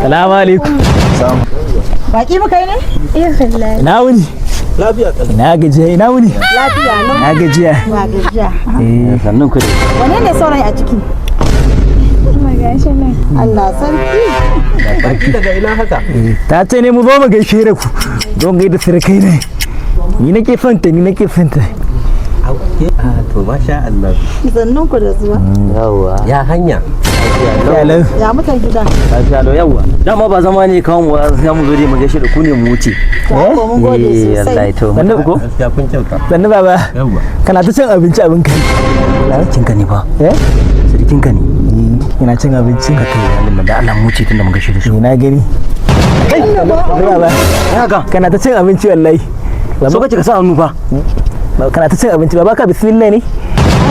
Salamu alaikum. Baki muka yi ne? Eh wallahi. Ina wuni? Lafiya kalau. Ina gajiya, ina wuni? Lafiya lau. Ina gajiya. Ba gajiya. Eh, Sannan ku dai. Wane ne saurayi a ciki? Kuma gashi nan. Allah sarki. Baki daga ina haka? Ta ce ne mu zo mu gaishe da ku. Don gaida surukai ne. Ni nake son ta, ni nake son ta. Ah, to masha Allah. Sannun ku da zuwa. Yawwa. Ya hanya. Ya lau. Ya mutan gida. Lafiya lau, yawwa. Dama ba zama ne kawo mu ba, sai mu zo dai mu gaishe da ku ne mu wuce. To ko mun gode Eh, sosai. wallahi to mu Sannu tafi ko? Gaskiya kun kyauta. Sannu baba. Yawwa. Kana ta cin abinci abin kai. Sirikin ka ne fa. Eh? Sirikin ka ne. Ina cin abinci. Ka kai halin nan da Allah mu wuce tunda mu gaishe da su. Ni na gani. Kai, sannu baba. Ya ga. Kana ta cin abinci wallahi. So kace ka sa hannu fa. Kana ta cin abinci baba, ka bismillah ne.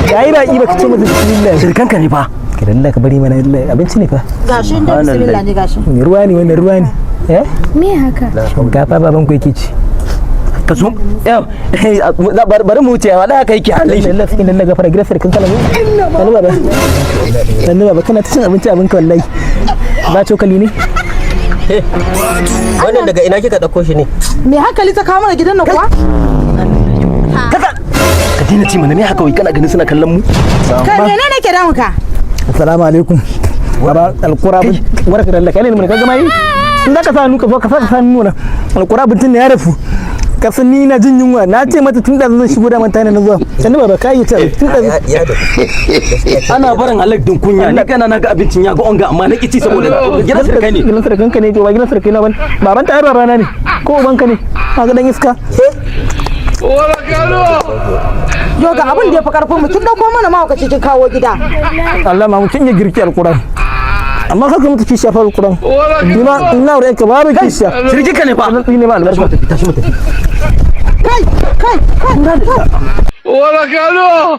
Yayi baki baka ce masa bismillah. Sirikan ka ne fa. Ka dalla ka bari mana wallahi, abinci ne fa. Gashi inda bismillah ne gashi. Ruwa ne wannan, ruwa ne. Eh? Me haka? Shinkafa baban ku yake ci. Ka so yau bari mu wuce, wallahi haka yake halin shi. Allah cikin lalla gafara gidan sarkin kalamu. Sannu baba. Sannu baba, kana ta cin abinci abinka wallahi. Ba cokali ne? Wannan daga ina kika dauko shi ne? Me hankali ta kawo mana gidan nan kuwa? Kaka. Ka daina ci mana, me haka wai kana ganin suna kallon mu? Kai, menene ke damun ka? Assalamu alaikum. Baba alqura barka da Allah kai ne mun kaga mai. In za ka sa hannu ka zo ka sa hannu na. Alqura abincin ne ya rafu. Ka san ni na jin yunwa, na ce mata tun da zan shigo da manta ne na zuwa. Sannu baba, ka yi ta tun da Ya da. Ana barin halak din kunya, ni kana na ga abincin ya ga onga amma na kici saboda gidan sirkai ne. Gidan sarkin ka ne to ba gidan sarkai na ban. Baban ta ai babana ne. Ko ubanka ne. Ka ga dan iska. Yo ga abin da ya fi karfin mu, kin dauko mana mahaukaci kin kawo gida. Allah ma mutum ya girki alquran. Amma kaka mutu kishiya fa alquran. Ni ma ina aure ka babu kishiya. Sirikin ka ne fa. Ni ne ma albarka. Tashi mu tafi. Kai kai kai. Wala kalo!